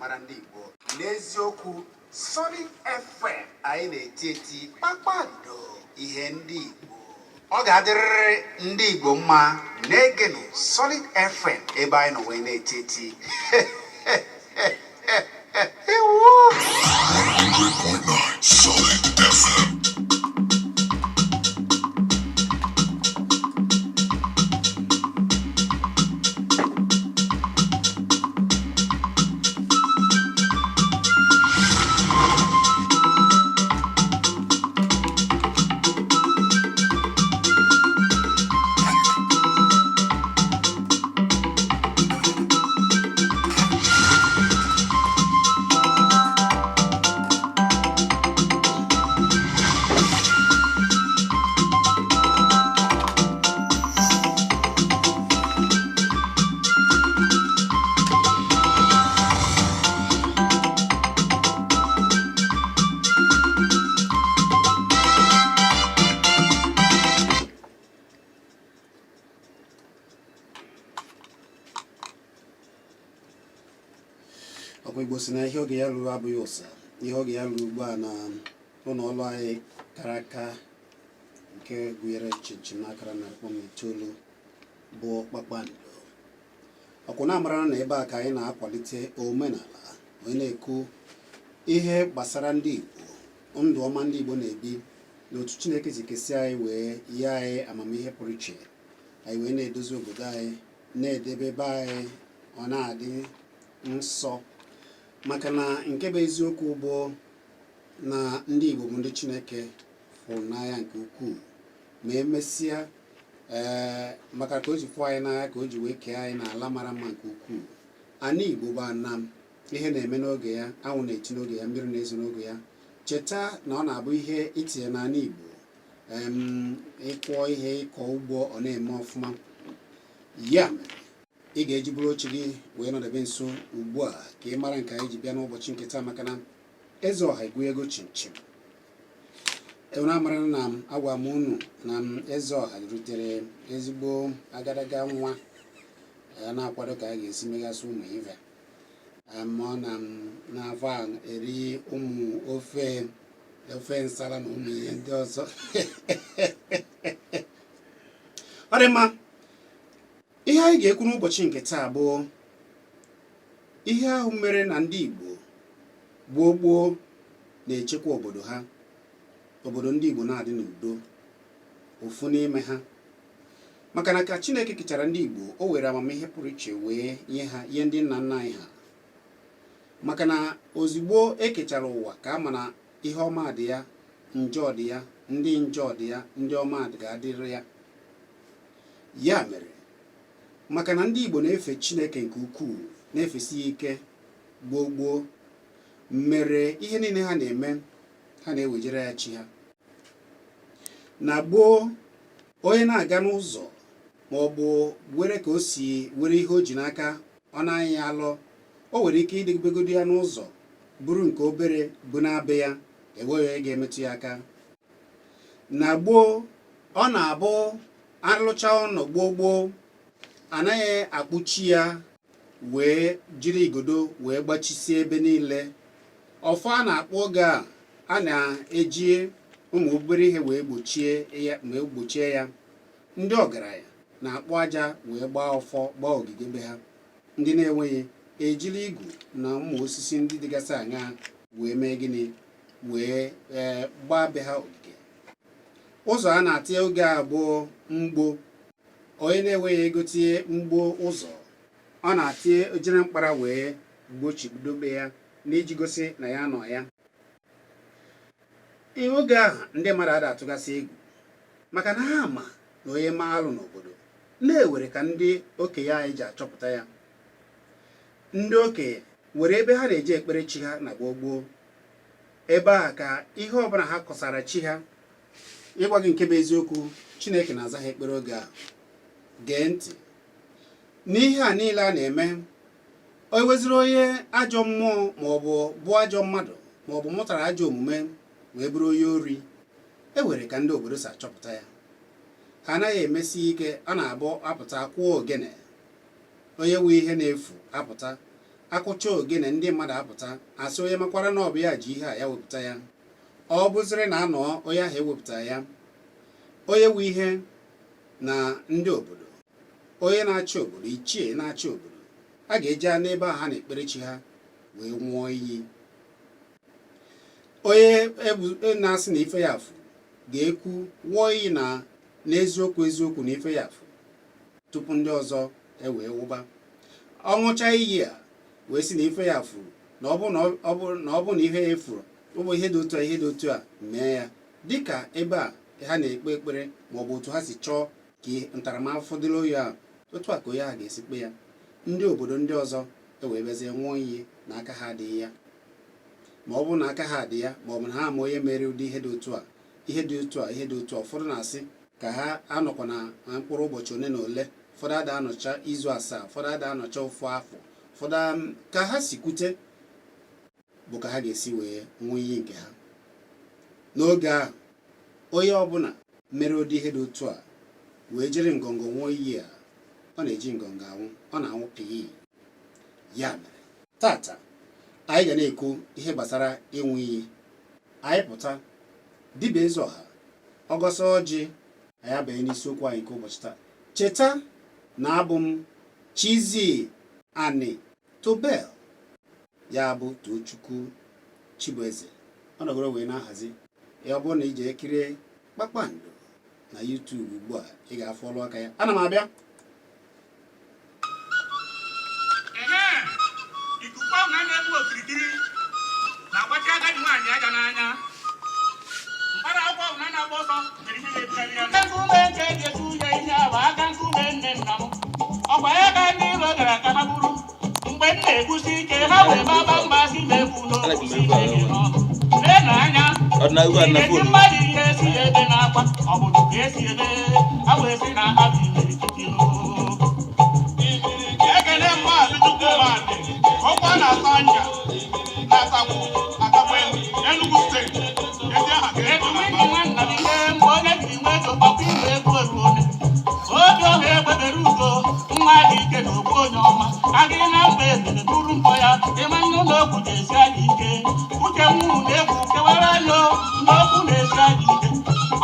mara ndị Igbo. N'eziokwu, Solid FM anyị na-eti eti kpakpando ihe ndị Igbo. Ọ ga-adịrịrị ndị Igbo mma. Na-egenụ Solid FM ebe anyị nọ wee na-eti eti. Ewo! 100.9 Solid FM. Ọkwa Igbo si na ihe oge ya ruru abụghị ụsa. Ihe oge ya ruru ugbu a na ụlọ ọrụ anyị kara aka, nke gụnyere chinchin n'akara 100.9 bụ Kpakpando. Ọkwụ na-amara na ebe a ka anyị na-akwalite omenala, onye na-ekwu ihe gbasara ndị Igbo, ndụ ọma ndị Igbo na-ebi, na otu Chineke si kesie anyị wee nye anyị amamihe pụrụ iche, anyị wee na-edozi obodo anyị, na-edebe ebe anyị ọ na-adị nsọ, maka na nke bụ eziokwu bụ na ndị Igbo bụ ndị Chineke fụrụ n'anya nke ukwuu. Ma emesịa, ee, maka ka o ji fụ anyị n'anya ka o ji wee kee anyị n'ala mara mma nke ukwuu. Ana Igbo bụ ana ihe na-eme n'oge ya, anwụ na-eti n'oge ya, mmiri na-ezo n'oge ya. Cheta na ọ na-abụ ihe itinye n'ala Igbo, ịkụọ ihe, ịkọ ugbo, ọ na-eme ọfụma. Ya mere ị ga-eji bụrụ oche gị wee nọdebe nso ugbu a ka ị mara nke anyị ji bịa n'ụbọchị nke taa, maka na eze ọha egwu ego chinchin unu amara na agwa m unu na eze ọha rutere ezigbo agadaga nwa ya na-akwado ka a ga-esi megasị ụmụ ive ma ọ na n'afọ a eri ụmụ ofe ofe nsala na ụmụ ihe ndị ọzọ. Ọ dị mma. Ihe anyị ga-ekwu n'ụbọchị nke taa bụ ihe ahụ mere na ndị Igbo gboo gboo na-echekwa obodo ha, obodo ndị Igbo na-adị n'udo. Ofu n'ime ha, maka na ka Chineke kechara ndị Igbo, o were amamihe pụrụ iche wee nye ha, ihe ndị nna nna anyị ha, maka na ozugbo ekechara ụwa ka a ma na ihe ọma dị ya, njọ dị ya, ndị njọ dị ya, ndị ọma ga-adịrị ya. Ya mere, maka na ndị Igbo na-efe Chineke nke ukwuu, na-efesi ya ike gboo gboo, mere ihe niile ha na-eme, ha na-ewejere ya chi ha. Na gboo, onye na-aga n'ụzọ ma ọ bụ were ka o si were ihe o ji n'aka, ọ na-anya ya alọ, o nwere ike ịdịbegodo ya n'ụzọ, bụrụ nke obere bụ na-abịa ya, enweghị onye ga-emetụ ya aka. Na gboo, ọ na-abụ alụcha ụlọ gboo gboo, anaghị akpụchi ya wee jiri igodo wee gbachisie ebe niile. Ọfọ a na-akpọ oge a, a na-eji ụmụ obere ihe wee gbochie ya, wee gbochie ya. Ndị ọgaranya na-akpụ aja wee gbaa ọfọ, gbaa ogige be ha. Ndị na-enweghị ejiri igu na ụmụ osisi ndị dịgasị aṅaa wee mee gịnị, wee gbaa be ha ogige. Ụzọ a na-atị oge a bụ mgbo. Onye na-enweghị ego tinye mgbo ụzọ, ọ na-atị ejiri mkpara wee gbochidobe ya n'iji gosi na ya nọ ya. Oge ahụ ndị mmadụ ada atụgasị egwu, maka na ha ma na onye ma alụ n'obodo na-ewere ka ndị okenye anyị ji achọpụta ya. Ndị okenye were ebe ha na-eji ekpere chi ha na gboo gboo, ebe a ka ihe ọbụla ha kọsara chi ha. Ịgwa gị nke bụ eziokwu, Chineke na-aza ha ekpere oge a. Gee ntị n'ihe a niile a na-eme. O weziri onye ajọ mmụọ ma ọ bụ bụ ajọ mmadụ ma ọ bụ mụtara ajọ omume wee bụrụ onye ori, e were ka ndị obodo si achọpụta ya. Ha anaghị emesi ike, ọ na-abụ apụta kwụọ ogene, onye nwe ihe na-efu apụta Akụcha ogene, ndị mmadụ apụta, asị onye makwara na ọ bụ ya ji ihe a, ya wepụta ya. Ọ bụzịrị na anọ onye ahụ ewepụta ya, onye nwe ihe na ndị obodo, onye na-achị obodo, ichie na-achị obodo, a ga-eje n'ebe ahụ ha na-ekpere chi ha wee nwụọ iyi. Onye na-asị na ife ya furu ga-ekwu, wụọ iyi na n'eziokwu eziokwu na ife ya furu tupu ndị ọzọ ewee wụba. Ọ ṅụcha iyi a wee sị na ife ya furu, na ọ bụ na ihe ya efuru, ọ bụ ihe dị otu a, ihe dị otu a mee ya, dịka ebe a ha na-ekpe ekpere maọbụ otu ha si chọọ ka ntaramahụhụ dịrị onye a, otu a ka onye ahụ ga-esi kpe ya. Ndị obodo ndị ọzọ ewee bịazie nwụọ iyi na aka ha adịghị ya, ma ọ bụrụ na aka ha dị ya, ma ọ bụ na ha ama onye mere ụdị ihe dị otu a, ihe dị otu a, ihe dị otu a. Ụfọdụ na-asị ka ha anọkwa na mkpụrụ ụbọchị ole na ole, ụfọdụ ada anọcha izu 7, ụfọdụ ada anọcha ofu afọ, ụfọdụ ka ha si kwute bụ ka ha ga-esi wee nwụọ iyi nke ha. N'oge ahụ, onye ọbụla mere ụdị ihe dị otu a wee jiri ngọngọ nwụọ iyi a, ọ na-eji ngọngọ anwụ, ọ na-anwụ pii. Ya mere tata anyị ga na-ekwu ihe gbasara ịnwụ iyi. Anyị pụta, dibịa eze ọha ọgọsọ ọjị, anyị abanye n'isiokwu anyị nke ụbọchị taa. Cheta na abụ m Chizzy Ani Tobel, ya bụ Tochukwu Chibueze, ọ nọgoro wee na-ahazi ya. Ọ bụrụ na ije ekirie Kpakpando na YouTube ugbu a, ị ga-afụ ọlụ aka ya. Ana m abịa. Ikuku ahụ na-egbu okirikiri na-agbachi agadi nwaanyị aja n'anya. Mkpara akwụkwọ ahụ na-agba ọsọ mere ihe na-ebugharị ya. Nkume nke ji etu ya ihe a bụ aka nkume nne nna m. Ọkwa ya ka ndị iro gara ka ha buru. Mgbe m na-ekwusi ike, ha wee maba mba si m ekwu n'okwu si ike n'ọnụ. Leenụ anya. Ị mmadụ ihe si ebe na-akwa, ọ bụ ka esi ebe ha wee sị na ha bụ imirikiti. Ekene Maazị Chukwumadị, ọkwa na-asa anya na-asakwu Akagbe, Enugu Steeti. Ezi aha ka Etu nwunye nwanna m ihe mgbe onye jiri nwee ego kpakwa igwe egwu oruone. Obi ọha egbebere ugo nwa dị ike na okwu onye ọma agịrị na mgbe ebere buru mbọ ya ịma nne ụlọ okwu ga-esi anyị ike. Uche nwu na-egwu kewara anya n'okwu na-esi anyị ike.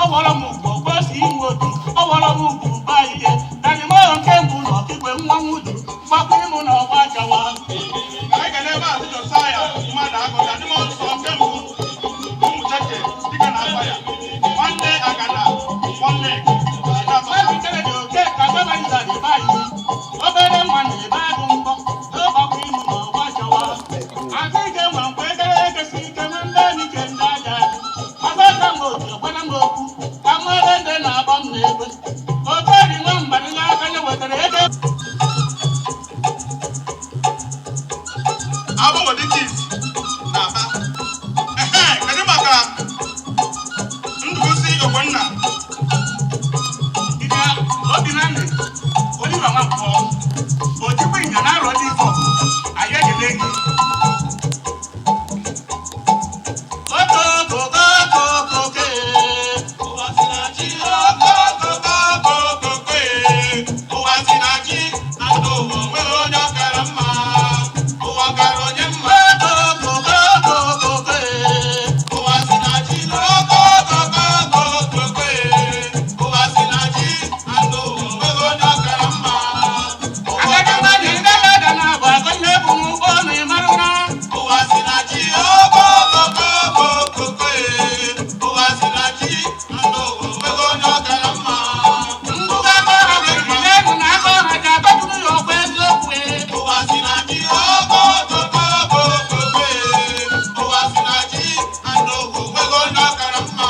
Ọ gwọrọ m ugbo kwesị inwe otu, ọ gwọrọ m ugwu ba ihe danimo nke mbụ na ọkigwe nwa nwudu gbakwa ịmụ na ọgba chawa. Ekene Maazị Josiah mmadụ agụta n'ime nsọ nke mbụ Ụmụcheke dike na-asa ya nwanne Agada nwanne. Maazị Kennedy Okeke agbabanza na-ebe anyị obere nwa na-ebe agụ mbọ n'ọgbakọ ịmụ na ọgba chawa. Azụ ike nwa mgbe ekere ekesi ike na ndị enyi ndị aja agbaka m otu ọgbana m okwu ka mmadụ ndị na-agba m na-egbe okeri nwa mmadụ n'aka ya wetara ego. Agbanwe dike isi na Aba. Ehe, kedu maka Ndụbụisi Ogbonna? Obinanne Oliver Nwankwo Ojukwu ịnya na-arọ ndị Ifọ, anyị ekele gị. Okookokokokoko. Ụwa si na chi, okokokokokoko, ụwa si na chi, na ndụ ụwa nwere onye ọ kara mma, ụwa kara onye mma. Okookokokokoko. Ụwa si na chi, okokokokokoko, ụwa si na chi, na ndụ ụwa nwere onye ọ kara mma, ụwa Agadi kara nwaanyị onye ndị na-ada na-abụ akọ ihe bụ m ụgbọ na ịmarụ na. Ụwa si na chi, okokokokokoko, ụwa si na chi, na ndụ ụwa nwere onye ọ kara mma. Ngụgụ aka ọha meriri n'elu na aka ọha ga-abatụrụ ya ọkwa eziokwu. Ụwa si na chi, okokokokokoko, ụwa si na chi, na ndụ ụwa nwere onye ọ kara mma.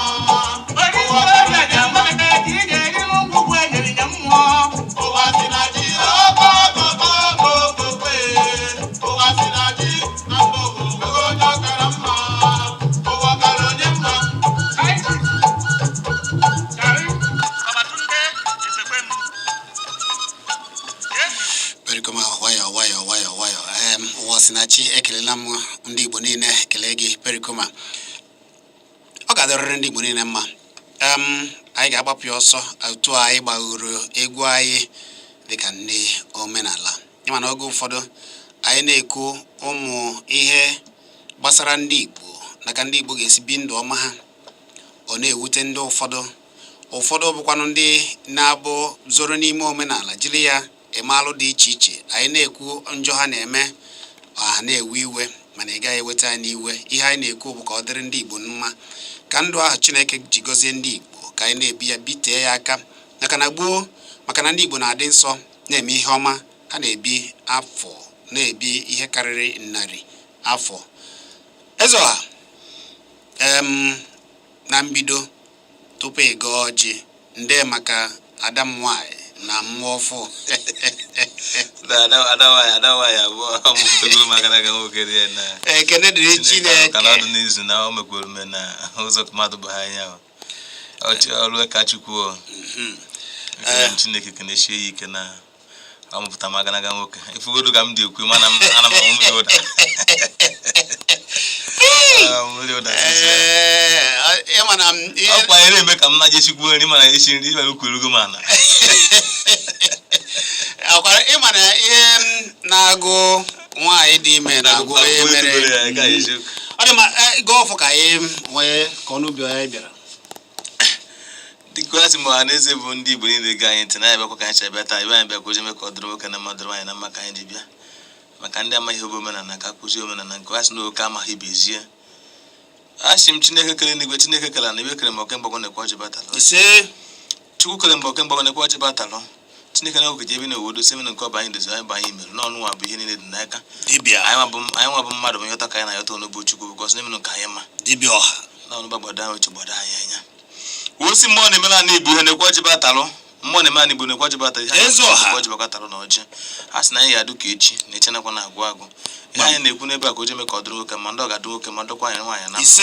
Onye isi ọbịa ga-agbakọta ka ị ga-eri n'ngwugwu e nyere nye mmụọ. Ụwa si na chi, okokokokokoko, ụwa si na chi, na ndụ ụwa nwere onye ọ kara mma, ụwa kara onye mma. Perikoma, nwayọ nwayọ nwayọ nwayọ. Ụwa si na chi. Ekelela m ndị Igbo niile, ekele gị Perikoma. Ọ ga-adịrịrị ndị Igbo niile mma. Anyị ga-agbapụ ya ọsọ otu a anyị gbaghoro egwu anyị dịka ndị omenala. Ịma na oge ụfọdụ Anyị na-ekwu ụmụ ihe gbasara ndị Igbo na ka ndị Igbo ga-esi bi ndụ ọma ha. Ọ na-ewute ndị ụfọdụ. Ụfọdụ bụkwanụ ndị na-abụ zoro n'ime omenala jiri ya eme alụ dị iche iche. Anyị na-ekwu njọ ha na-eme, ha na-ewe iwe, mana ị gaghị eweta anyị n'iwe. Ihe anyị na-ekwu bụ ka ọ dịrị ndị Igbo mma, ka ndụ ahụ Chineke ji gọzie ndị Igbo ka anyị na-ebi ya, bitee ya aka, maka na gboo, maka na ndị Igbo na-adị nsọ, na-eme ihe ọma, ha na-ebi afọ, na-ebi ihe karịrị 100 afọ. Ezeọha, em na mbido, tupu ị gọọ ọjị, nde maka ada m nwaanyị na mmụọ ọfụ. Ada nwaanyị abụọ ọmụpụtagoro m agadaga nwoke dị ya na Ekene dịrị Chineke. Ka n'ọdụ n'izu na o mekwuru me na ụzọ mmadụ bụ ha anya ọchị ọrụ ka Chukwu o. Ekele m Chineke, kenesie ya ike na ọmụpụta m agadaga nwoke. Ifugodo ka m dị ekwu, mana m ana m amụ mmiri ụda. Ah, mmiri ụda. Ee, ịma na ihe Ọ kwa na-eme ka m na-eje chukwu nri, mana esi nri mana ukwu erugo m ana. Akwara ịma na ihe m na-agụ nwaanyị dị ime na-agụ onye mere. Ya, nke a eziokwu. Ọ dị mma. Gọọ ọfọ ka anyị nwee ka ọnụ ubi anyị bịara. Dịka asị m, ọha na eze bụ ndị Igbo niile ga anyị ntị na anyị bịakwa ka anyị si abịa taa. Ebe anyị bịa kụzi eme ka ọ dịrị nwoke na mma, dịrị nwaanyị na mma, ka anyị ji bịa maka ndị amaghị ebe omenala, ka akụzi omenala nke asị na oke amaghị ibezie. Asị m Chineke kere n'igwe, Chineke kere na ebe kere ma oke mgbagwo na-ekwe ọjị batalụ. Ise. Chukwu kere mgbe oke mgbagwo na-ekwe ọjị batalụ. Chineke na okeje ebe na-owodo si nke ọba anyị dozi anyị bụ anyị mere n'ọnụ nwa bụ ihe niile dị n'aka. Dibịa. Anyị nwa bụ mmadụ bụ nyọta ka anyị na-ayọta onugbu Chukwu bụkọs n'emenụ ka anyị ma. Dibịa ọha. Na ọnụ gbado anyị uche, gbado anyị anya wosi mmụọ na-emere ana Igbo ihe na-ekwe ọjị batalụ. Mmụọ na-eme ana Igbo na-ekwe ọjị batalụ ihe. Eze ọha. Ekwe ọjị batalụ na ọjị a sị na anyị ga-adụ ka echi na eche nakwa na-agwụ agwụ. Ihe anyị na-ekwu n'ebe a ka o ji eme ka ọ dịrị nwoke ma ndị ọ ga-adị nwoke ma dọkwa anyị nwaanyị na Ise.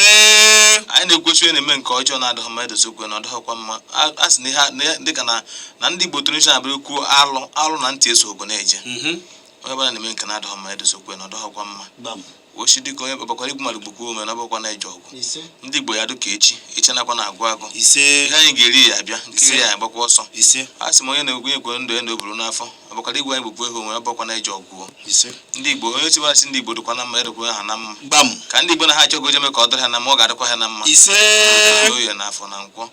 Anyị na-ekwechi onye na-eme nke ọjọọ na-adịghị mma, edozokwe na ọ dịghịkwa mma. A sị na ihe dịka na ndị Igbo tụrụ isi na-abịa kwuo alụ alụ na ntị eso ogo na-eje. Onye ọbụla na-eme nke na-adịghị mma, edozokwe na ọ dịghịkwa mma. Gbam. Wochi dịka onye kpakwara igbu mmadụ gbukwa ome na ọ bụkwa na-eje ọgụ. Ise. Ndị Igbo ya dịka echi, echi nakwa na-agwụ agụ. Ise. Ihe anyị ga-eri ya abịa nke Ise. iri anyị agbakwa ọsọ. Ise. A sị m onye na-egwu ekwe ndụ ya na o buru n'afọ ọ bụkwara igwe anyị gbukwa ego onwe ọ bụkwa na-eje ọgụ. Ise. Ndị Igbo, onye tiwasị ndị Igbo dịkwa na mma, edokwa ha na mma. Gbam. Ka ndị Igbo na ha achọgo eme ka ọ dịrị ha na mma, ọ ga-adịkwa ha na mma. Ise. Oye na afọ na nkwọ.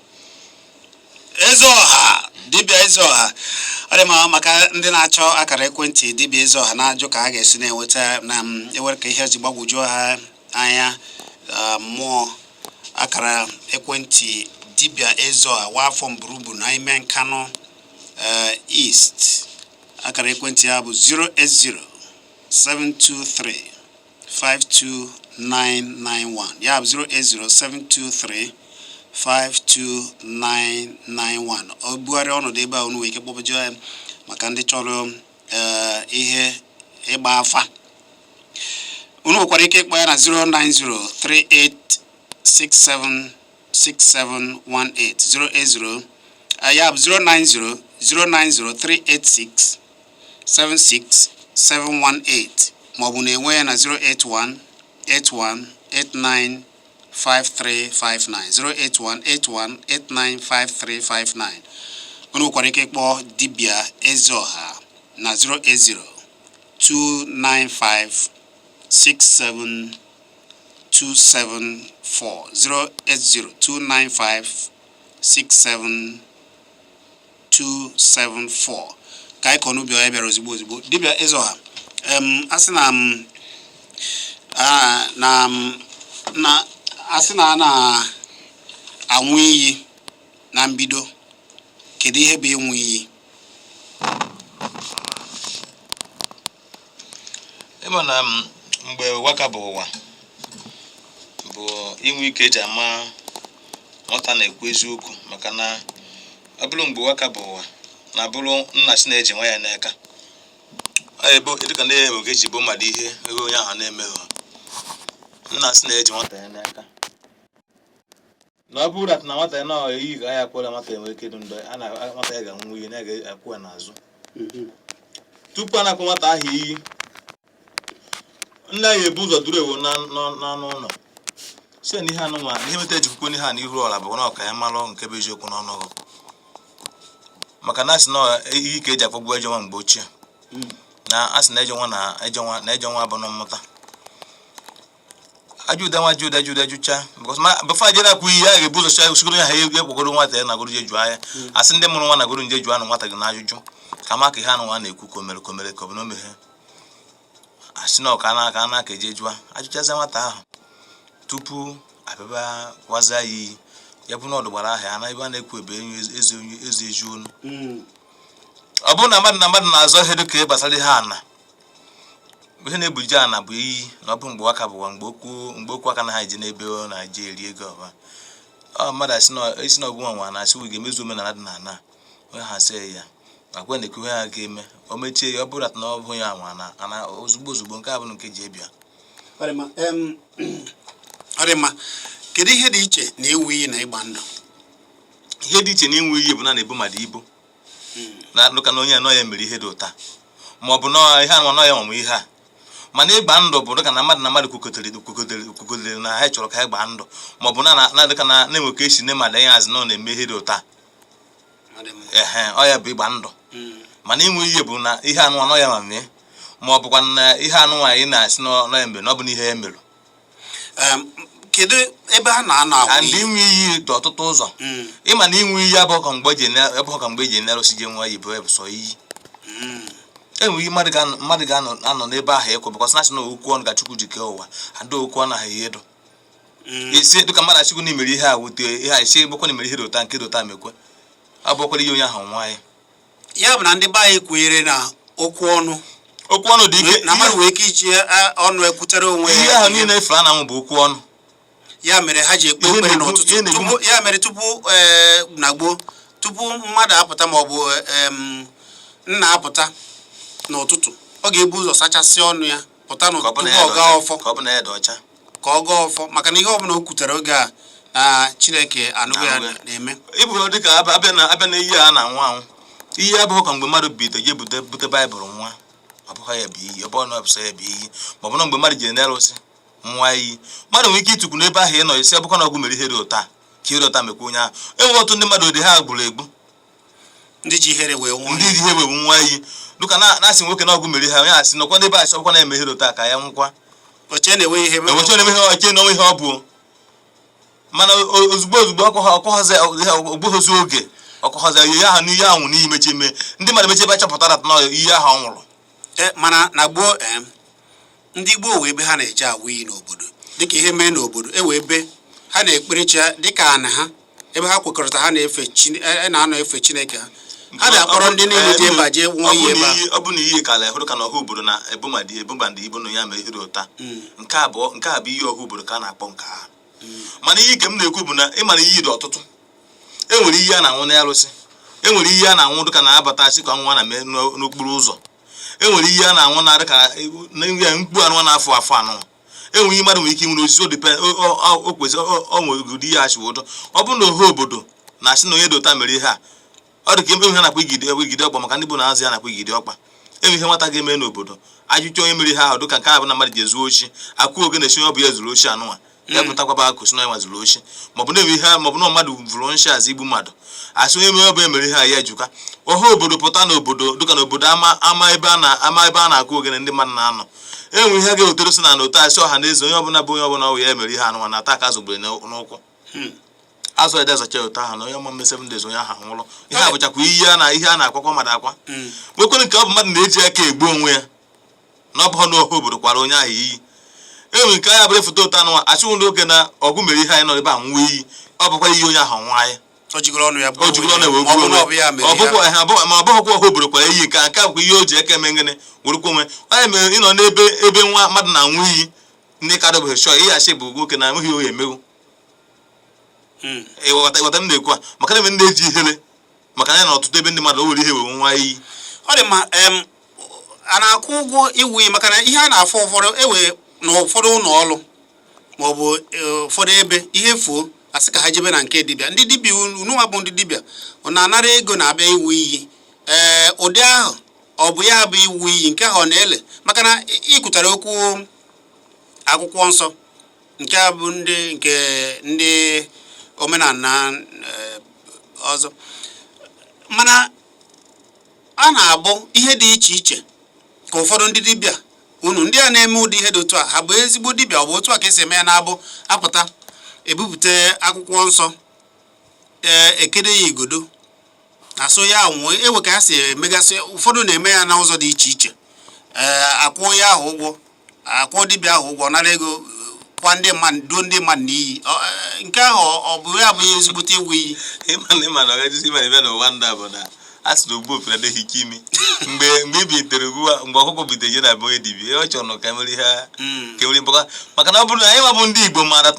Eze ọha, dibịa eze ọha. Ọ dị mma. Maka ndị na-achọ akara ekwentị dibịa eze ọha, na-ajụ ka ha ga-esi na-enweta na m ewere ka ihe ji gbagwojuo ha anya, mmụọ, akara ekwentị dibịa eze ọha wafọ mburubu na ime Nkanụ East, akara ekwentị ya bụ 080 723 52991. Ya bụ 080 723 52991. Ọ bugharịa ọnọdụ ebe a, unu nwere ike kpọbajụọ ya maka ndị chọrọ ihe ịgba afa. Unu nwekwara ike ịkpọ ya na 09038676718, 080, ya bụ 090 0903867 76718, maọbụ na-enwe ya na 081 81 89 5359, 081 81 89 5359. Unu nwekwara ike ịkpọ dibịa Ezeọha na 080 295 67 274, 080 295 67 274. Ka anyị kọọ n'ubi onye bịara ozugbo ozugbo. Dibịa Ezeọha, a sị na m na m na a sị na a na-anwụ iyi na mbido, kedu ihe bụ ịnwụ iyi? Ịma na mgbe ụwa ka bụ ụwa bụ inwe ike eji ama nwata na-ekwu eziokwu, maka na ọ bụrụ mgbe ụwa ka bụ ụwa na bụrụ nna si na-eji nwa ya n'aka. Ọ ebe dịka ndị ya ka eji bụ mmadụ ihe ebe onye ahụ na-emeghị, nna si na-eji nwata ya n'aka, na ọ bụrụ na nwata ya na eyi ka ya akwụla, nwata ya nwere ike ịdụ ndụ, a na nwata ya ga-anwụ iyi na ya ga-akwụ ya n'azụ. Tupu a na-akwụ nwata ahụ iyi, nna ya ebu ụzọ duru ewu n'anụ ụlọ si na ihe anụnwa na ihe meta ejikwukwe n'ihe a n'ihu ọla bụ na ọka ya malụ nke bụ eziokwu n'ọnụọgụ, maka na asị na iyi ka eji akwagbu ejọ nwa mgbe ochie. Na a sị na ejọ nwa na ejọ nwa na ejọ nwa bụ na mmụta ajude nwa jude jude jucha because ma before ajere akwụ iyi a ga-ebu ụzọ chọọ sigoro ya ha ekwegoro nwata ya nagoro je jụọ ya. Asị ndị mụrụ nwa nagoro nje jụọ anụ nwata gị na ajụjụ ka ma ka ihe anụ nwa na-ekwu ka o mere, ka o mere, ka ọ bụ na o meghe. Asị na ọka na aka na aka eje jụọ ajụchazie nwata ahụ tupu abịaba waza ya iyi. Ya bụ na ọdụ gbara ahịa na ebe a na-ekwu ebe enyi eze onye eze eji onu. Ọ bụrụ na mmadụ na-azọ ihe dịka gbasara ihe ana, ihe na-ebuje ana bụ iyi. Na ọ bụ mgbe aka bụwa mgbe okwu aka na ha eje n'ebe ọ na-eje eri ego ọba ọ mmadụ asị na isi na ọgwụ nwa nwa na-asị ga emezu omenala dị na ana onye ha sị ya akwa na-ekwu ihe ha ga-eme o mechie ya. Ọ bụrụ na ọ bụ ya nwa na ana ozugbo ozugbo nke a bụ nke ji ebịa. Ọ dị mma. Ọ dị mma. Kedu ihe dị iche na ịwụ iyi na ịgba ndụ? Ihe dị iche na ịnwe iyi bụ na na-ebu mmadụ ibu na dụka na onye anọ ya mere ihe dị ụta, ma ọ bụ na ihe anọ ya ọmụ ihe a. Mana ịgba ndụ bụ dịka na mmadụ na mmadụ kwukọtere na ha chọrọ ka ha gbaa ndụ, ma ọ bụ na dịka na na-enwe ka esi ne mmadụ ya azụ na ọ na-eme ihe dị ụta. Ọ dị mma. Ehe, ọ ya bụ ịgba ndụ. Mana inwe ihe bụ na ihe anụ anọ ya ma mee, ma ọ bụkwa na ihe anụ anyị na-asị na ọ ya mere, na ọ bụ na ihe ya mere. Kedu ebe a na-anọ awụ And iyi? Inwe iyi dị ọtụtụ ụzọ. Ịma na inwe iyi abụghị ka mgbe eji enerụsị je nwa iyi bụ sọ iyi. Enwere ihe mmadụ ga-anọ anọ n'ebe ahụ ekwe bụkọsị na asị na okwu ọnụ ka Chukwu ji kee ụwa ada okwu ọnụ ahụ ihe dụ. Isi dịka mmadụ achịkwu na imere ihe a wute ihe a, isi bụkwa na imere ihe dị ụta nke dị ụta mekwe abụọkwala ihe onye ahụ nwa ya. Ya bụ na ndị be anyị kwenyere na okwu ọnụ Okwu ọnụ dị ike. na mmadụ nwere ike iji ọnụ ekwutere onwe Ihe ya ahụ ihe. niile efere ananwụ bụ okwu ọnụ. Ya mere ha ji ekpe Ihe ekpere na-egbu n'ụtụtụ ihe na-egbu tupu ya mere tupu na gboo, tupu mmadụ apụta ma ọ bụ nna apụta n'ụtụtụ, ọ ga-ebu ụzọ sachasị ọnụ ya pụta Ka ọ n'ụtụtụ bụ tupu na ya ọ dị gaa ọcha. ọfọ. Ka ọ bụ na ya dị ọcha. Ka ọ gaa ọfọ, maka na ihe ọbụla o kwutere oge a na Chineke anụgo ya. Anụgo ya. Na-eme. Ịbụ dịka abịa na iyi a na-anwụ anwụ, iyi abụghị ka mgbe mmadụ bido je bute baịbụl nwa, ọ bụghị ya bụ iyi. Ọ bụghị na ọ bụ sọ ya bụ iyi, ma ọ bụ na mgbe mmadụ jere n'arụsị nwa iyi. Mmadụ nwere ike ịtụkwu n'ebe ahụ ị nọ isi ọbụkwa na ọgwụ mere ihe dị ụta ka ihe dị ụta mekwa onye ahụ. Enwere ọtụtụ ndị mmadụ dị ha gburu egbu. Ndị ji ihere wee nwụọ. Ndị ji ihe wee nwa iyi, dịka na-asị nwoke na ọgwụ mere ihe onye asị nọkwa n'ebe asị ọbụkwa na-eme ihe dị ụta ka ya nwụkwa. Oche na-enwe ihe. Enwecha na-eme ihe oche na onwe ihe ọ bụ, mana ozugbo ozugbo ọkọhazi ogbughozi oge ọkọhazi ihe ahụ n'ihe ahụ n'iyi mechi eme ndị mmadụ mechi ebe achọpụtara na ihe ahụ ọ nwụrụ. Mana na gboo, ndị gboo wee ebe ha na-eje awụ iyi n'obodo, dịka ihe mee n'obodo, e wee ebe ha na-ekperechi ya dịka ana ha, ebe ha kwekọrịta ha na-efe na-anọ efe Chineke ha. Ha na-akpọrọ ndị niile dị ebe a jee nwụọ iyi ebe ahụ. Ọ bụ na iyi kala hụrụ ka na ọha obodo na ebumadi ebumadi ibu na ya mere ihe dị ụta. Nke abụọ, nke a bụ iyi ọha obodo ka a na-akpọ nke ahụ. Mana iyi nke m na-ekwu bụ na ịma na iyi dị ọtụtụ. E nwere iyi a na-anwụ n'arụsị, e nwere iyi a na-anwụ dịka na-abata sị ka nwa na mee n'okporo ụzọ, e nwere iyi a na-anwụ na dịka na mkpu anụ na-afụ afụ anụ, e nwere ihe mmadụ nwere ike inwe n'osisi. O depend o kwesị o nwere ụdị ihe achị ụtọ. Ọ bụrụ na ọha obodo na-asị na onye dị ụta mere ihe a, ọ dị ka ebe ihe a na-akpọ igide igide ọkpa, maka ndị bụ na-azụ ya na-akpọ igide ọkpa. Enwe ihe nwata ga-eme n'obodo, ajụjụ onye mere ihe ahụ, dịka nke a bụ na mmadụ ji ezu ochi akụ oge na-esi onye ọ bụ ya zuru ochi anụnwa ya pụtakwaba akụ si na onye nwa zuru ochi, maọbụ na-enwe ihe, maọbụ na mmadụ vụrụ nshi azụ igbu mmadụ, asị onye mere ọ bụ ya mere ihe a, ya ejuka ọha obodo pụta n'obodo, dịka n'obodo ama ebe a na ama ebe a na-akụ ogene ndị mmadụ na-anọ. Enwe ihe ga-ewetara si na n'otu asị ọha na eze onye ọbụla bụ onye ọbụla ọ bụ ya mere ihe anụnwa na ata ka azụ gbere n'ụkwụ azụ ede azacha ụtọ ahụ na onye ọma mme 7 days onye ahụ anwụrụ. Ihe a bụchakwa iyi a na ihe a na-akwakwa mmadụ akwa nwekwere nke ọ bụ mmadụ na-eji aka egbu onwe ya, na ọ bụghị na ọha obodo kwara onye ahụ iyi. Enwere nke anya bụrụ foto ụtọ anụnwa achụghị ndị oge na ọgụ mere ihe anyị nọ ebe a nwụọ iyi, ọ bụkwa iyi onye ahụ nwa anyị. O jigoro ọnụ ya gbuo O jigoro ọnụ onwe wee ya. Ma ọ gbuo bụ na onwe ọ bụ ya mere ọ ya. bụkwa ha ma ọ bụghịkwa ọha obodo kwara iyi. Nke a bụkwa ihe o ji eke eme ngịnị werekwa onwe onye mere ịnọ n'ebe ebe nwa mmadụ na-anwụ iyi ndị ka dọbụghị shọ ihe asị bụ nwoke na enweghị oyi emewu. Ịghọta m na-ekwu a, maka na ebe ndị eji ihere maka na ya na ọtụtụ ebe ndị mmadụ o were ihe wee nwa iyi. Ọ dị mma. A na-akwụ ụgwọ iwu iyi? Maka na ihe a na-afụ ụfọdụ ewe na ụfọdụ ụlọ ọrụ maọbụ ụfọdụ ebe ihe fuo, asị ka ha jebe na nke dibịa. Ndị dibịa ununwa bụ ndị dibịa ọ na-anara ego na-abịa iwu iyi, ee, ụdị ahụ ọ bụ ya bụ iwu iyi nke ahụ ọ na-ele, maka na ị kwutara okwu akwụkwọ nsọ nke a bụ ndị nke ndị omenala ọzọ, mana a na-abụ ihe dị iche iche. Ka ụfọdụ ndị dibịa unu ndị a na-eme ụdị ihe dị otu a, ha bụ ezigbo dibịa? Ọ bụ otu a ka esi eme ya, na-abụ apụta ebupụta akwụkwọ nsọ, ee, ekede ya igodo asụ ya nwụọ, ewe ka ha si emegasị? Ụfọdụ na-eme ya n'ụzọ dị iche iche. Ee, akwụ ya ahụ ụgwọ, akwụ dibịa ahụ ụgwọ, nara ego, kwa ndị mmadụ, duo ndị mmadụ n'iyi. Nke ahụ ọ bụ ya bụ ihe ezigbote ịwụ iyi? Ịma na ọgajizi, ịma na ebe n'ụwa ndị a bụ na a sị na ogbu ofere adịghị ike imi. Mgbe e bilitere ugbu a, mgbe ọkụkọ bitere je na be onye dibịa, ihe ọ chọrọ ka emere ihe ka emere mpaka, maka na ọ bụrụ na anyị nwa bụ ndị Igbo maara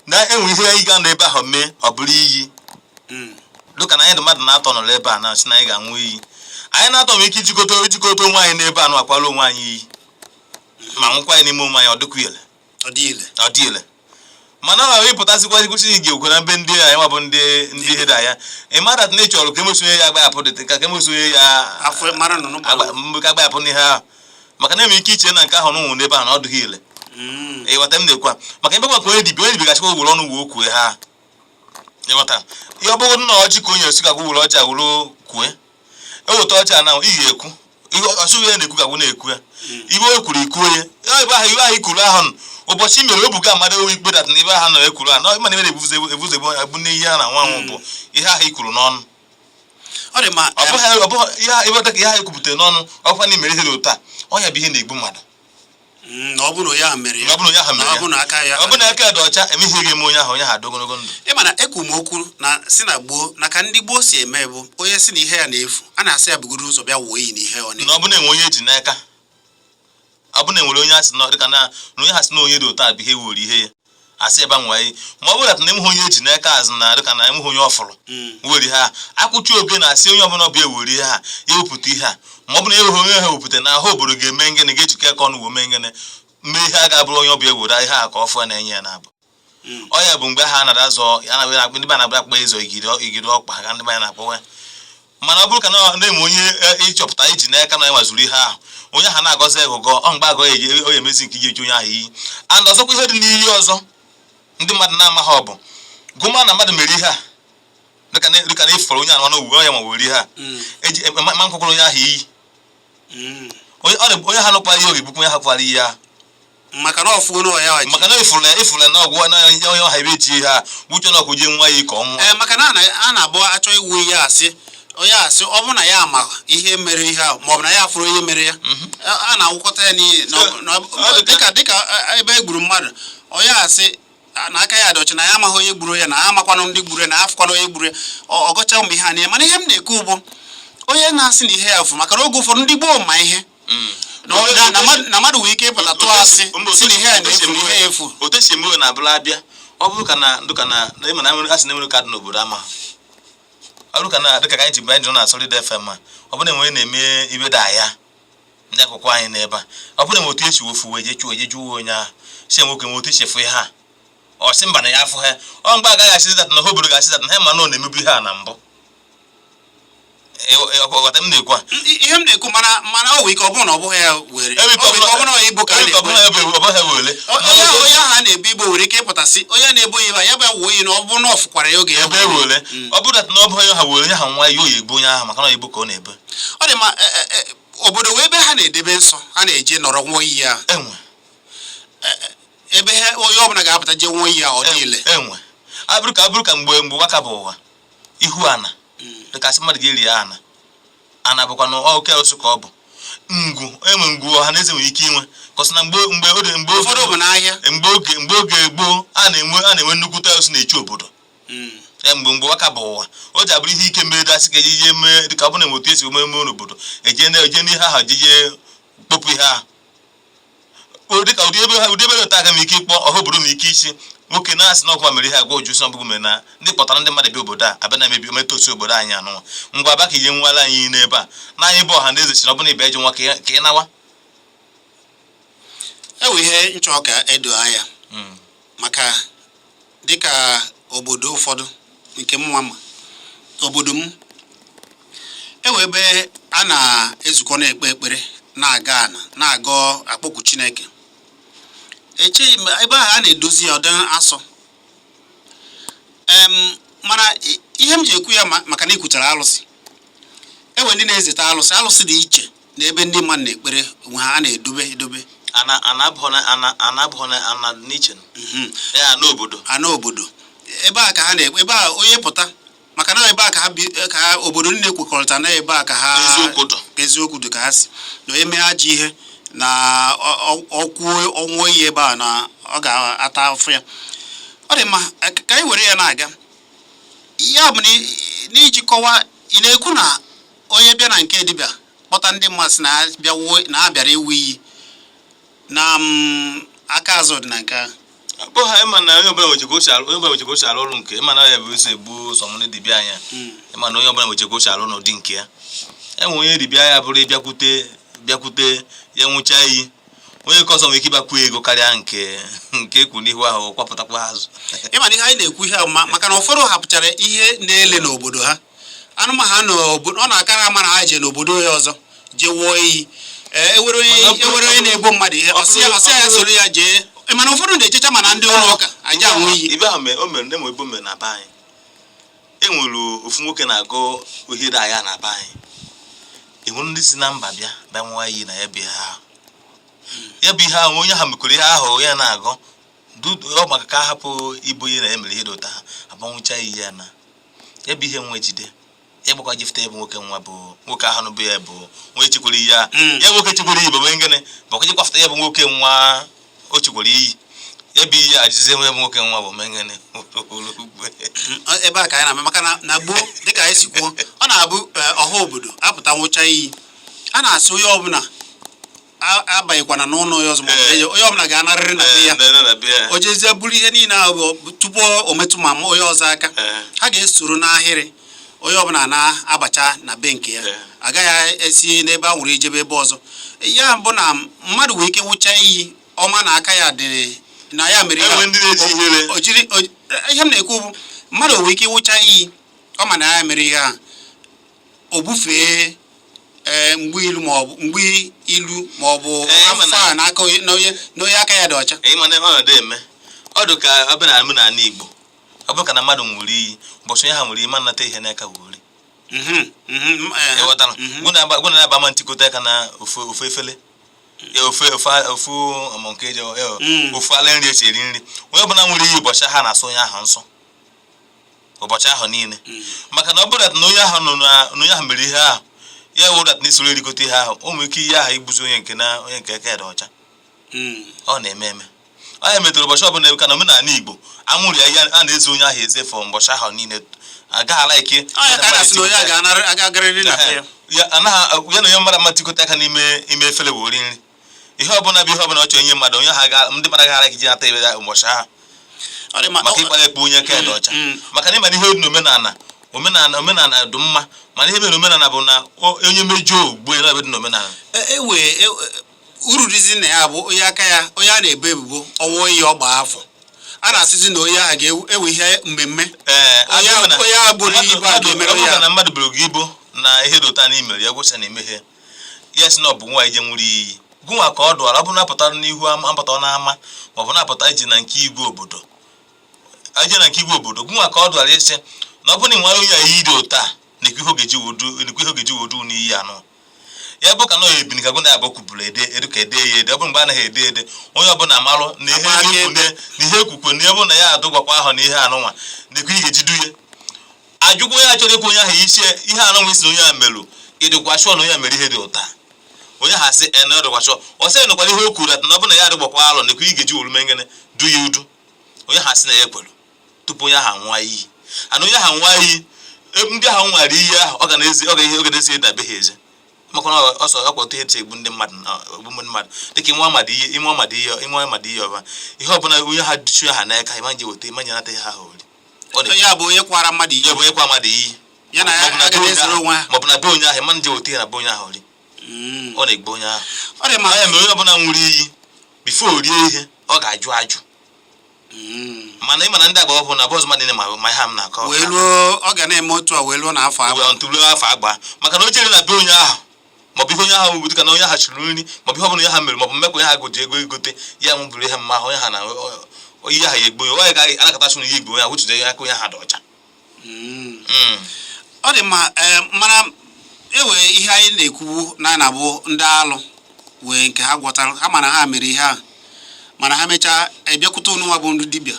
na enwe ihe anyị ga-anọ ebe ahụ mee, ọ bụrụ iyi. Dịka na anyị dị mmadụ na-atọ nọrọ ebe a na sị na anyị ga-aṅụ iyi, anyị na-atọ nwere ike ijikọta onwe anyị n'ebe a nụ, akwara onwe anyị iyi ma nwụkwa anyị n'ime onwe anyị, ọ dịkwa ile. Ọ dị ile. Ọ dị ile, mana ọ ịpụtasịkwa kwụsị ị ga-ekwe na mbe ndị anyị nwa bụ ndị ihe dị anya. Ị mara na ị chọrọ ka emesonye ya agbahapụ dị ka emesonye ya afọ mara nọ n'ụgbọ. Mgbe ka agbahapụ n'ihe ahụ, maka na enwere ike iche na nke ahụ n'ụnwụ n'ebe ahụ na ọ dịghị ile. Ịghọta m na-ekwu a? Maka ebe ka onye dibịa, onye dibịa ga-achịkwa were ọnụ wee kwue ha. Ịghọta ihe? Ọ bụrụ na ọjị ka onye esi ka were ọjị a were kwue, eweta ọjị a na ị ga-ekwu ihe ọsụghị ya na-ekwu ka gwụ na-ekwu ya. Ibe o kwuru, ikwuo ya. Ya ebe ahụ, ibe ahụ ikwuru ahụ nụ, ụbọchị i mere obuga amada owu ikpe dat na ibe ahụ nọ ekwuru a na ịma na ebe na-ebuze ebuze ebu n'ihe a na nwa anwụ bụ ihe ahụ i kwuru n'ọnụ. Ọ dị mma. Ọ bụghị ihe ebe ka ihe ahụ ekwupụtara n'ọnụ ọkwa na imere ihe dị otu a, ọ ya bụ ihe na-egbu mmadụ. Na ọ bụrụ na onye ahụ mere ya. Na ọ bụrụ na onye ahụ mere na ọ ya. bụrụ na aka ya Ọ bụrụ na aka ya dị ọcha, eme ihe ga-eme onye ahụ, onye ahụ adị ogologo ndụ. Ị ma na ekwu m okwu na si na gboo na ka ndị gboo si eme bụ onye si na ihe ya na-efu, a na-asị ya bugodo ụzọ bịa wuo iyi na ihe ọ na Na ọ bụrụ na enwe onye eji n'aka, ọ bụrụ na enwere onye asị na dịka na onye ha sị na onye dị otu a bụ ihe were ihe ya, asị ebe nwa iyi. Ma ọ bụrụ na enweghị onye eji n'aka azụ, na dịka na enweghị onye ọ fụrụ were ihe a, akwụchi oge na-asị onye ọbụla ọbịa ewere ihe a, ya ewepụta ihe a. Ma ọ bụrụ na enweghị onye ha ewepụta, na ahụ obodo ga-eme ngịnị, ga-ejikọ aka ọnụ wee mee ngịnị, mee ihe a ga-abụrụ onye ọbịa ewere ihe a ka ọ fụ ya na-enye ya na-abụ. Ọ ya bụ mgbe ha nara azọ ya na ndị be na-akpọ akpọ ịzọ igiri igiri ọkpa ka ndị be anyị na-akpọwa ya. Mana ọ bụrụ ka na na-enwe onye ịchọpụta iji n'aka na ya nwazuru ihe ahụ, onye ahụ na-agọzi egụgọ ọ mgbe agọ ya eji o ya emezi nke iji echi onye ahụ iyi. And ọzọkwa, ihe dị n'iyi ọzọ ndị mmadụ na-amaghị, ọ bụ gụma na mmadụ mere ihe a, dịka na ịfọrọ onye ahụ na owuwe ya ma were ihe a eji ma nkwụkwara onye ahụ iyi. Onye ọ onye ha nụkwara ihe, ọ ga-egbukwa onye ha kwara iyi ahụ. Maka na ọfụgo na ya ji. Maka na ifụrụ ya, ifụrụ ya na ọgwụ na onye onye ọha ebe eji ihe a wuche na ọkụ ji nwa ya ka ọ nwụọ. Ee, maka na a na-abụ achọ iwu ihe, asị onye asị ọ bụrụ na ya ama ihe mere ihe ahụ, maọbụ na ya afụrụ ihe mere ya, a na-awụkọta ya n'iyi Ọ dịka ebe e gburu mmadụ, onye asị na aka ya dị ọcha, na ya amaghị onye gburu ya, na ya amakwanụ ndị gburu ya, na ya afụkwanụ onye gburu ya, ọ gọcha ụmụ ihe a niile. Mana ihe m na-ekwu bụ onye na-asị na ihe ya fụ, maka na oge ụfọdụ ndị gboo ma ihe na mmadụ nwere ike ịpụta tụọ asị si na ihe ya na-efu, na ihe ya efu. Otu esi eme na abụla abịa, ọ bụrụ ka na dịka na ịma na a sị na enwere ka dị n'obodo ama, ọ bụrụ ka na dịka ka anyị ji mgbe anyị nọ na Solid FM a, ọ bụrụ na enwe na-eme ibe da ya ndị akụkụ anyị n'ebe a, ọ bụrụ na enwe otu esi wofu wee jee chụọ eje jụọ onye ahụ si nwoke nwe otu esi efu ihe a, ọ sị mba, na ya afụ ha, ọ mgbe agaghị asị that na ha obodo ga-asị that na ha ma na ọ na-emebu ihe a na mbụ. Ghọta m na-ekwu a? Ihe m na-ekwu, mana o nwere ike ọ bụrụ na ọ bụghị ya were Ebe o nwere ike ọ bụrụ na ọ ibu ka a ebe ọ na-ebu bụla ebe ọ bụghị were. Onye ahụ a na-ebu ibu nwere ike ịpụtasị onye na-ebo ya ibe ya bịa wuo iyi na ọ bụrụ na ọ fụkwara ya oge ya ebe were. Ọ bụrụ na ọ bụghị ha were onye ha nwa ya, oyi egbu onye ahụ maka na ọ ibu ka ọ na-ebu. Ọ dị ma obodo wee ebe ha na-edebe nsọ, ha na-eje nọrọ nwụọ iyi ahụ? Enwe. Ebe ha onye ọbụla ga-apụta jee nwụọ iyi ahụ, ọ dị ile? Enwe. Abụrụ ka mgbe waka bụ ụwa ihu ana dịka sị mmadụ ga-eri ana, ana bụkwa na oke osu ka ọ bụ ngwu enwe ngwu ọha na eze nwere ike inwe kọsị na mgbe oge mgbe Ụfọdụ bụ n'ahịa. Mgbe oge gboo, a na-enwe nnukwute osu na-echi obodo. Ya mgbe waka bụ ụwa, o ji abụrụ ihe ike mere dasị ka ejije mee, dịka ọ bụrụ na enwe otu esi eme eme n'obodo, eje na eje n'ihe ahụ jeje kpopụ ihe ahụ. O dịka ụdị ebe dị otu aka m ike ịkpọ ọha obodo m ike isi nwoke na-asị na ọkwa mere ihe agwa oju sọ mbụgụ mere na ndị kpọtara ndị mmadụ bịa obodo a abịa na-emebi ometụ osi obodo anyị anụnwa. Ngwa, abịa ka ihe nwere anyị n'ebe a na anyị bụ ọha na eze si na ọ bụrụ na ịbịa ịjụ nwa ka ị nawa. Ewe ihe nchọ ka edo anya maka dịka obodo ụfọdụ nke m nwa ma obodo m ewe ebe a na-ezukọ na-ekpe ekpere, na-aga ana na-agọ akpọku Chineke, echeghị m ebe ahụ a na-edozi ya ọ dị asọ. Mana ihe m ji ekwu ya maka na ikwuchara alụsị, enwe ndị na-ezeta alụsị, alụsị dị iche. Na ebe ndị mmadụ na-ekpere onwe ha, a na-edobe edobe. Ana ana abụghọ na ana ana abụghọ na ana dị n'iche. Ya n'obodo. Ana obodo, ebe a ka ha na-ekpe, ebe a onye pụta, maka na ebe a ka ha bi, ka ha obodo niile kwekọrịta na ebe a ka ha Eziokwu dụ. Ka eziokwu dị, ka ha si na onye mee ajọ ihe na ọkwuo ọnwụ iyi ebe a na ọ ga-ata afụ ya. Ọ dị mma ka anyị were ya na-aga. Ya bụ na n'iji kọwaa, ị na-ekwu na onye bịa na nke dibịa kpọta ndị mmadụ sị na ha bịa na ha bịara ịwụ iyi na aka azụ dị na nke ahụ. Akpọ ha, ịma na onye ọbụla nweche ka o si arụ, onye ọbụla nweche ka o si arụ ọrụ nke, ịma na ya bụ esi egbu sọm ndị dibịa anya. Ịma na onye ọbụla nweche ka o si arụ n'ụdị nke ya. Enwe onye dibịa ya bụrụ ịbịakwute ya nwụcha iyi, onye nke ọzọ nwere ike ịbakwu ego karịa nke ekwu n'ihu ahụ, kwapụtakwa azụ. Ịma na ihe anyị na-ekwu ihe a maka na ụfọdụ hapụchara ihe na-ele n'obodo ha, anụma ha n'obodo, ọ na-akara ama na ha jee n'obodo ya ọzọ jee wụọ iyi. Ee, ewere onye Mana ọ bụrụ- ewere onye na-ebo mmadụ ihe, ọsị ya soro ya jee. Mana ụfọdụ na-echecha, mana ndị ụlọ ụka aja anwụ iyi. Ibe ahụ o mere enwe ebe o mere na be anyị. E nwere ofu nwoke na-agụ ohere agha na be anyị. Enwere ndị si na mba bịa nwa iyi na ya bụ ihe ahụ, ya bụ ihe ahụ onye ahụ mekwara ihe ahụ ya na-agụ. Ọ maka ka a hapụ ibu ihe na ya mere ihe dị ụta ha agbanwụcha iyi ya na ya bụ ihe nwe jide ya gbakwa jifute ya bụ nwoke nwa bụ nwoke ahụ bụ ya bụ onye chekwara iyi ahụ. Ya nwoke chekwara iyi bụ onye gịnị bụ ọkwa jekwafụta ya bụ nwoke nwa o chekwara iyi, ya bụ iyi ajizie ya bụ nwoke nwa bụ mee gịnị. Ebe a ka anyị na-ama maka na gboo, dịka anyị si kwuo, ọ na-abụ ọha obodo apụta nwụcha iyi, a na-asị onye ọbụla abanyekwana n'ụlọ ya ọzọ, maọbụ onye ọbụla ga-anarịrị na be ya. Na be ya. O jezie buru ihe niile ahụ bụ tupu o metụ ma onye ọzọ aka. Ha ga-esoro n'ahịrị, onye ọbụla na-abacha na be nke ya. Agaghị esi n'ebe a nwụrụ ijebe ebe ọzọ. Ya bụ na mmadụ nwere ike nwụcha iyi ọma na aka ya dị na ya mere ihe a. Enwe ndị na-eji ihere. O jiri ihe m na-ekwu bụ mmadụ nwere ike ịwụcha iyi ọma na ya mere ihe a, o bufee ee mgbe ilu maọbụ mgbe ilu maọbụ Ee, ịma afọ a n'aka onye na onye aka ya dị ọcha. Ịma na ọ dị eme, ọ dị ka ọ bịa na omenala Igbo, ọ bụrụ ka na mmadụ nwụrụ iyi, ụbọchị onye ha nwụrụ iyi, ma nnata ihe n'aka wuri. Ịghọtara? Gụ na aba ma ntikọta aka na ofu ofu efere ya, ofe ofe ofu ọmụ nke eji ya, ofu ala nri esi eri nri. Onye ọbụla nwụrụ iyi, ụbọchị ha na-asụ onye ahụ nsọ ụbọchị ahụ niile, maka na ọ bụrụ na onye ahụ nọ na onye ahụ mere ihe ahụ, ya wụrụ na isoro erikọta ihe ahụ, o nwere ike ihe ahụ igbuzi onye nke na onye nke aka ya dị ọcha. Ọ na-eme eme, ọ ya metụrụ ụbọchị ọbụla ka na omenala Igbo anwụrụ ya, ihe a na-eze onye ahụ eze fọ ụbọchị ahụ niile, agaghị ala ike. Ọ ya ka a na-asị na onye a ga-anarị aga-agarịrị na be ya. Ya anaghị ya na onye mmadụ ama tikọta aka n'ime ime efere wee ori nri. Ihe ọbụla bụ ihe ọbụla ọ chọrọ inye mmadụ, onye ahụ ndị mmadụ agaghị iji nata ebe ya ụbọchị ahụ. Ọ dị mma. Maka ịkpara ekpe onye aka ya dị ọcha. Maka na ịma na ihe dị n'omenala, omenala dị mma, mana ihe mere omenala bụ na onye mejọọ ogbu ya na ebe dị n'omenala. Ewe uru dịzi na ya bụ onye aka ya, onye a na-ebo ebubo ọnwụ iyi ọgba afọ, a na-asịzi na onye ahụ ga-ewe ihe mmemme. Ee. Onye ahụ buru ibu a ga-emere ọ bụrụ ya. Na mmadụ buru gị ibu na ihe dị ụta na imere ya, gwụcha na emeghe ya, sị na ọ bụ nwaanyị je nwụrụ iyi gụnwa ka ọ dụara. Ọ bụrụ na apụtara n'ihu ama, apụta n'ama, maọbụ na-apụta iji na nke igwe obodo, ije na nke igwe obodo, gụnwa ka ọ dụara ịsị na ọ bụrụ na ị nwere onye a iyi dị ụta a, nekwa ihe ọ ga-eji wodu, nekwa ihe ọ ga-eji wodu n'iyi anụ ya bụ ka nọ ebini ka gụ na abụ kwuburu ede edu ka ede ya ede. Ọ bụrụ mgbe anaghị ede ede, onye ọbụla marụ na ihe Agba aka ekwune ebe. na ihe ekwukwe na ebe na ya adụgwakwa ahụ na ihe anụnwa nekwa ihe ga-eji duye ajụkwa onye a chọrọ ịkwụ onye ahụ isi ihe anụnwa isi na onye a merụ, ịdịkwa sure na onye a mere ihe dị ụta? Onye ahụ asị na ọ dịkwa sure. Ọ sị nụkwara ihe o kwuru na ọ bụ na ya adịgbakwa alụ, nekwa ihe ga-eji wuru mee ngịnị du ya udu. Onye ahụ asị na ya ekwelu tupu onye ahụ anwụọ iyi. Ana onye ahụ anwụọ iyi, ndị ahụ nwara iyi ahụ, ọ ga na-ezi, ọ ga ihe ọ ga na-ezi na be ha eze, maka na ọsọ ọkwọta ihe egbu ndị mmadụ na egbu ndị mmadụ dịka ịnwa mmadụ iyi, ịnwa mmadụ iyi, ịnwa mmadụ iyi ọba ihe ọbụla onye ha duchu ha n'aka, ịma nje weta, ịma nje nata ihe ahụ ori. Ọ dị Ya bụ onye kwara mmadụ iyi. Ya bụ onye kwa mmadụ iyi. Ya na ya Maọbụ na be agaghị onye ezoro ahụ- onwe ha. Maọbụ na be onye ahụ, ịma nje weta ihe na be onye ahụ ori. Ọ na-egbu onye ahụ. Ọ dị mma. Ya mere onye ọbụla nwụrụ iyi, before o rie ihe, ọ ga-ajụ ajụ. Mana ịma na ndị agba ọhụrụ na bọọsụ mmadụ niile ma ihe a m na-akọ. Wee luo, ọ ga na-eme otu a wee luo n'afọ ahụ. Wee ntụrụ afọ agba, maka na o chere na be onye ahụ, maọbụ ihe onye ahụ bụ, dịka na onye ahụ chịrị nri, maọbụ ihe ọbụla onye ahụ mere, maọbụ mmekọ onye ahụ goji ego igote ya nwụbụrụ ihe mma ahụ onye ahụ na ihe ahụ ya egbu onye, onye ga anakọta sụ na ihe igbu onye ahụ wụchite aka onye ahụ dị ọcha. Ọ dị mma. Ee, mana Ewe ihe anyị na-ekwubu na na-abụ ndị alụ wee nke ha gwọtara ha, mana ha mere ihe ahụ, mana ha mechaa ebiakwute unu nwa bụ ndị dibịa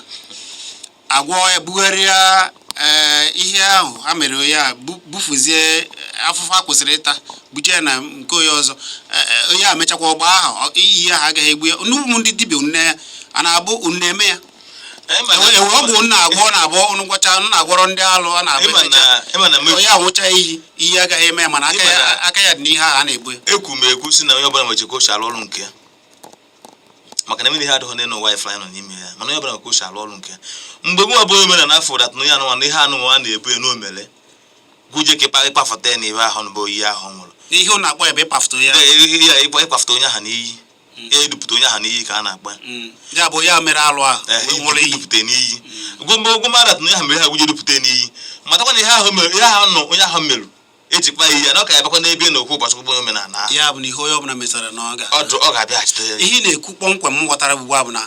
agwọ ya, bugharịa ee ihe ahụ ha mere onye a, bufuzie afụfụ ha kwesịrị ịta, buje ya na nke onye ọzọ. Onye a mechakwa ọgba ahụ, iyi ahụ agaghị egbu ya. Unu ndị dibịa, unu a na-abụ unu na-eme ya? Ewe ọgwụ unu na-agwọ, na-abụ unu gwọcha, unu na-agwọrọ ndị alụ a na-abụ Ịma emecha na ịma na onye ahụ nwụcha iyi, iyi agaghị eme ya, mana aka Ịma ya aka ya dị n'ihe ahụ a na-ebu ya. Ekwu m ekwu si na onye ọbụla nwere ka o si arụ ọrụ nke ya, maka na mmiri ihe adịghị n'elu ụwa ife anyị nọ n'ime ya, mana onye ọbụla nwere ka o si arụ ọrụ nke ya. Mgbe mụ bụ onye omenala afọ dat na onye anụnwa na ihe anụnwa a na-ebu ya n'omele gwuje ka ịkpafụta ya na ihe ahụ bụ iyi ahụ ọ nwụrụ. Ihe unu na-akpọ ya bụ ịpafụta ya. Ya ịkpafụta onye ahụ n'iyi ya, edupụta onye ahụ n'iyi ka a na-akpọ ya. Ya bụ ya mere alụ ahụ wee nwụrụ iyi. Idupụta n'iyi gwomgbe dat na onye ahụ mere ha gwuje dupụta n'iyi, matakwa na ihe ahụ mere, ihe ahụ nọ onye ahụ merụ ejikwa iyi ya na ọ ka ya bịakwa n'ebe na okwu ụbọchị ụgbọ omenala ahụ. Ya bụ na ihe onye ọbụla metara na ọ ga ọ ga-abịaghachite ya. Ihe ị na-ekwu kpọmkwem m ghọtara ugbu a bụ na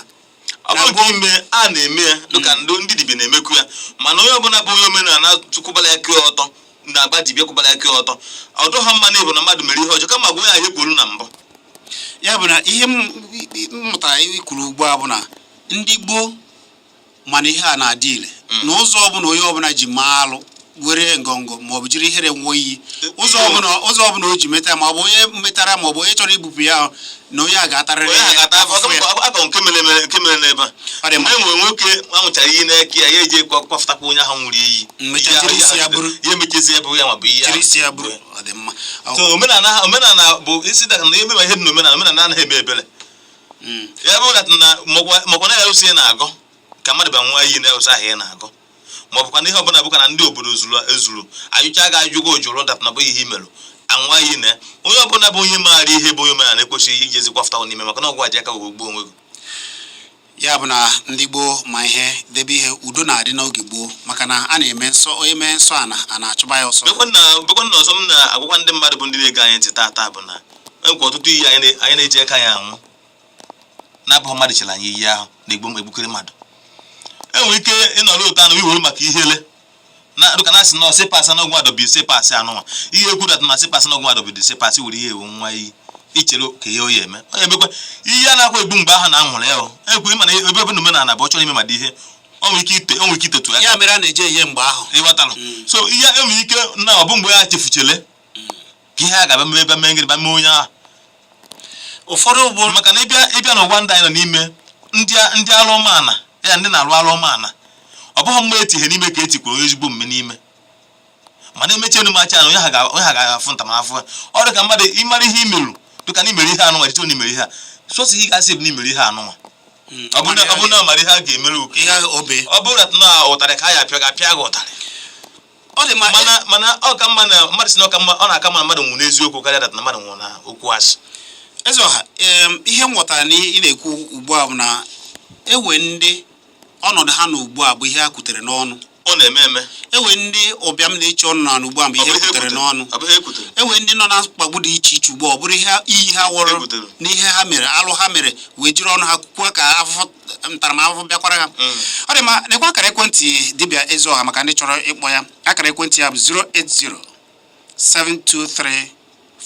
Ọ bụrụ nke ime a na-eme ya dịka ndị dibịa na-emekwu ya, mana onye ọbụla bụ onye omenala kwụbara ya ọtọ na-agba dibịa kwụbara ya ọtọ, ọ dụghọ mma na ịbụ na mmadụ mere ihe ọjọọ, kama gwa ya ihe kwuru na mbụ. Ya bụ na ihe m mụtara ikwuru ugbu a bụ na ndị gboo mana ihe a na-adị ile na ụzọ ọbụla onye ọbụla ji maa alụ were ngọngọ maọbụ jiri ihere nwụọ iyi, ụzọ ọbụla o ji meta, ma ọ bụ onye metara ma ọ bụ onye chọrọ ibupụ ya ahụ, na onye a ga-atarịrị Onye ahụ ga-ata afụfụ ya. Akọ nke mere mere nke mere n'ebe a. Ọ dị mma. E nwere nwoke anwụchara iyi n'eke ya, ya eji kwafụtakwa onye ahụ nwụrụ iyi. Mechaa Iyi ahụ- jiri isi ya iyi ahụ- buru. Ya emechazi ya bụrụ ya ma bụ iyi Jiri ahụ. isi ya bụrụ. Ọ dị mma. So omenala bụ isi daka na eme ma ihe dị n'omenala. Omenala anaghị eme ebere. Ya bụrụ that na makwa na ya ị na-agọ ka mmadụ bịa nwa iyi na arụsị ahụ ị na-agọ, ma ọ bụkwa na ihe ọbụla bụkwa na ndị obodo zuru ezuru ajụcha ga ajụgo ojuru that na bụ ihe imerụ anwa iyi na ya. Onye ọbụla bụ onye maara ihe bụ onye omenala ekwesịghị ijezi kwafụta n'ime, maka na ọgwụ aji aka wee gbuo onwe gị. Ya bụ na ndị gboo ma ihe debe ihe udo na-adị n'oge gboo, maka na a na-eme nsọ, onye mee nsọ ana a na-achụba ya ọsọ. Bekwa na ọzọ m na-agwakwa ndị mmadụ bụ ndị na-ege anyị ntị taata bụ na enwekwa ọtụtụ iyi anyị na-eji aka anyị anwụ na-abụghị mmadụ chere anyị iyi ahụ na-egbu egbukere mmadụ. Enwere ike ịnọrọ ụtọ anụ iwere maka ihele na dịka na asị na ọsị pasị n'ọgwụ adọbi ise pasị anụnwa ihe ekwu dat na asị pasị n'ọgwụ adọbi dị ise pasị were ihe ewu nwa iyi ichere ka ihe oyi eme ọ ya-emekwa iyi a na-akwa egbu mgbe ahụ na anwụrụ ya o ekwu. Ịma na ebe ebe na omenala bụ ọ chọrọ ime mmadụ ihe, o nwere ike ite, o nwere ike itetu aka. Ya mere a na-eje ihe mgbe ahụ. Ịghọtalụ? So ihe enwere ike na ọ bụ mgbe ya chefuchele ka ihe a ga-abịa mee ebe mee gịnị ba mee onye ahụ. Ụfọdụ bụ Maka na ịbịa n'ụwa ndị anyị nọ n'ime, ndị alụ ọmaana ya, ndị na-alụ alụ ọmaana, ọ bụghị mgbe etighe n'ime ka etikwuru onye ezigbo omume n'ime, mana emechi enu machi ana onye ha ga-afụ ntamahụhụ. Ọ dị ka mmadụ ịmara ihe imerụ, dịka na imere ihe anụnwa jite na imere ihe a sọsọ ihe ga-asị bụ na imere ihe anụnwa. Ọ bụ na ọ mara ihe a ga-emere oke Ihe ahụ obe. Ọ bụrụ na ụtarị ka a ya apịa, ga-apịa gị ụtarị. Ọ dị mma. Mana ọ ka mma na mmadụ si na ọ ka mma, ọ na-aka mma na mmadụ nwụrụ n'eziokwu karịa that na mmadụ nwụrụ na okwu asị. Eze ọha, ihe m ghọtara na ị na-ekwu ugbu a bụ na ewe ndị ọnọdụ ha na ugbu a bụ ihe ha kwutere n'ọnụ. Ọ na-eme eme. Ewe ndị ụbịam na-eche ọnụ na ugbu a bụ Ọ ihe bụ ihe kwutere ekwutere. n'ọnụ. Ọ bụ ihe ekwutere. Ewe ndị nọ na mkpagbu dị iche iche ugbu a, ọ bụrụ ihe iyi ha wụrụ Ekwutere. n'ihe ha mere, alụ ha mere, wee jiri ọnụ ha kwuo ka afụfụ ntaramahụhụ bịakwara ha. Ọ dị mma. Nekwa akara ekwentị dibịa Eze Ọha maka ndị chọrọ ịkpọ ya. Akara ekwentị ya bụ 080 723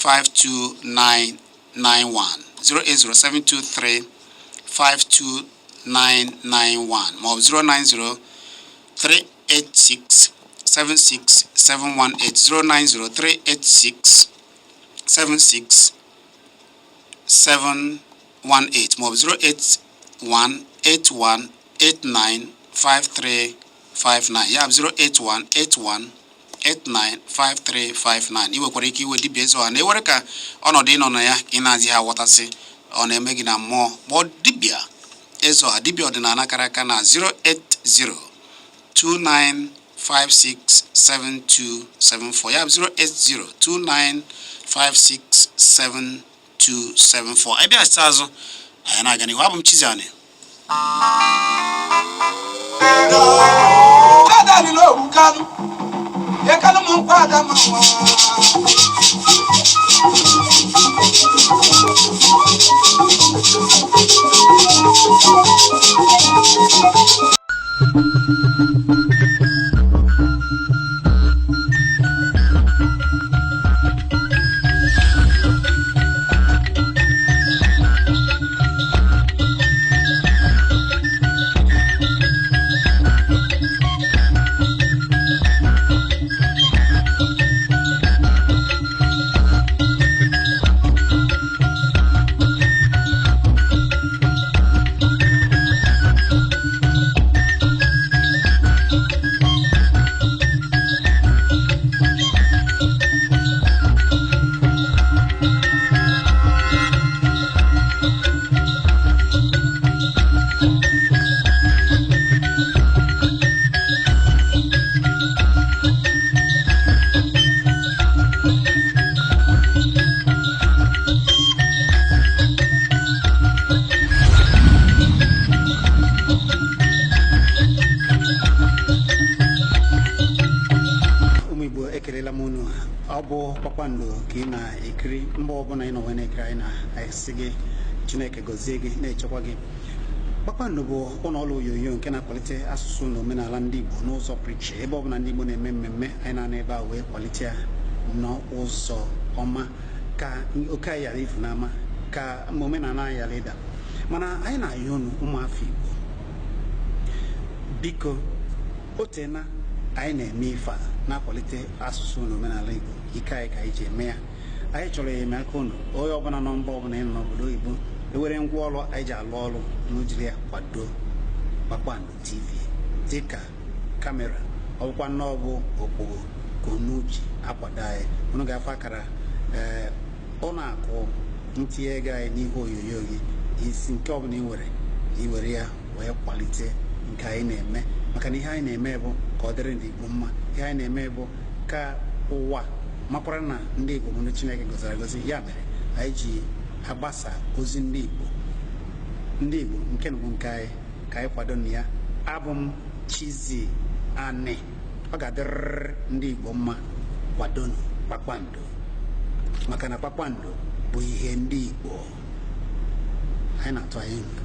52991, 080 723 52991, maọbụ 090 386 76718, 090 386 76 718, maọbụ 081 81 89 5359. Ya bụ 081 81 895359. Ị nwekwara ike iwe dibịa Eze Ọha na-ewere ka ọnọdụ ịnọ na ya ka ị na-azị aghọtasị ọ na-eme gị na mmụọ. Kpọọ dibịa Eze Ọha, dibịa ọdịnala kara aka, na 080 29567274. Ya bụ 080 29567274. Anyị bịaghachite azụ, anyị na-aga n'ihu. Abụ m Chiziani. Adani n'owu kanu, ekanu mu nkwa adama nwa. Ọ bụ Kpakpando ka ị na-ekiri. Mgbe ọbụla ị nọ wee na-ekiri anyị, na-asị gị Chineke gọzie gị, na-echekwa gị. Kpakpando bụ ụlọ ọrụ onyonyo nke na-akwalite asụsụ na omenala ndị Igbo n'ụzọ pụrụ iche. Ebe ọbụla ndị Igbo na-eme mmemme, anyị na-anọ ebe a wee kwalite ya n'ụzọ ọma, ka oke anyị ghara ifu n'ama, ka omenala anyị ghara ịda. Mana anyị na-ayọ unu, ụmụafọ Igbo, biko, o teena anyị na-eme ife a na-akwalite asụsụ na omenala Igbo. Ike anyị ka anyị ji eme ya. Anyị chọrọ enyemaka unu. Onye ọbụla nọ mba ọbụla, ị nọ n'obodo oyibo, ewere ngwa ọrụ anyị ji alụ ọrụ na ojiri ya kwado Kpakpando TV, dịka camera, ọ bụkwa nnọọ bụ okpogho ka unu ji akwado anyị. Unu ga-afụ akara ee ụlọ akụ ntinye ego anyị n'ihu onyonyo gị. Isi nke ọbụla ị nwere, iwere ya wee kwalite nke anyị na-eme, maka na ihe anyị na-eme bụ ka ọ dịrị ndị Igbo mma. Ihe anyị na-eme bụ ka ụwa makwara na ndị Igbo bụ ndị Chineke gọziri agọzi. Ya mere anyị ji agbasa ozi ndị Igbo, ndị Igbo nke bụ nke anyị, ka anyị kwado na ya. Abụ m Chizzy Ani. Ọ ga-adịrịrị ndị Igbo mma. Kwadonu Kpakpando, maka na Kpakpando bụ ihe ndị Igbo. Anyị na-atụ anya unu.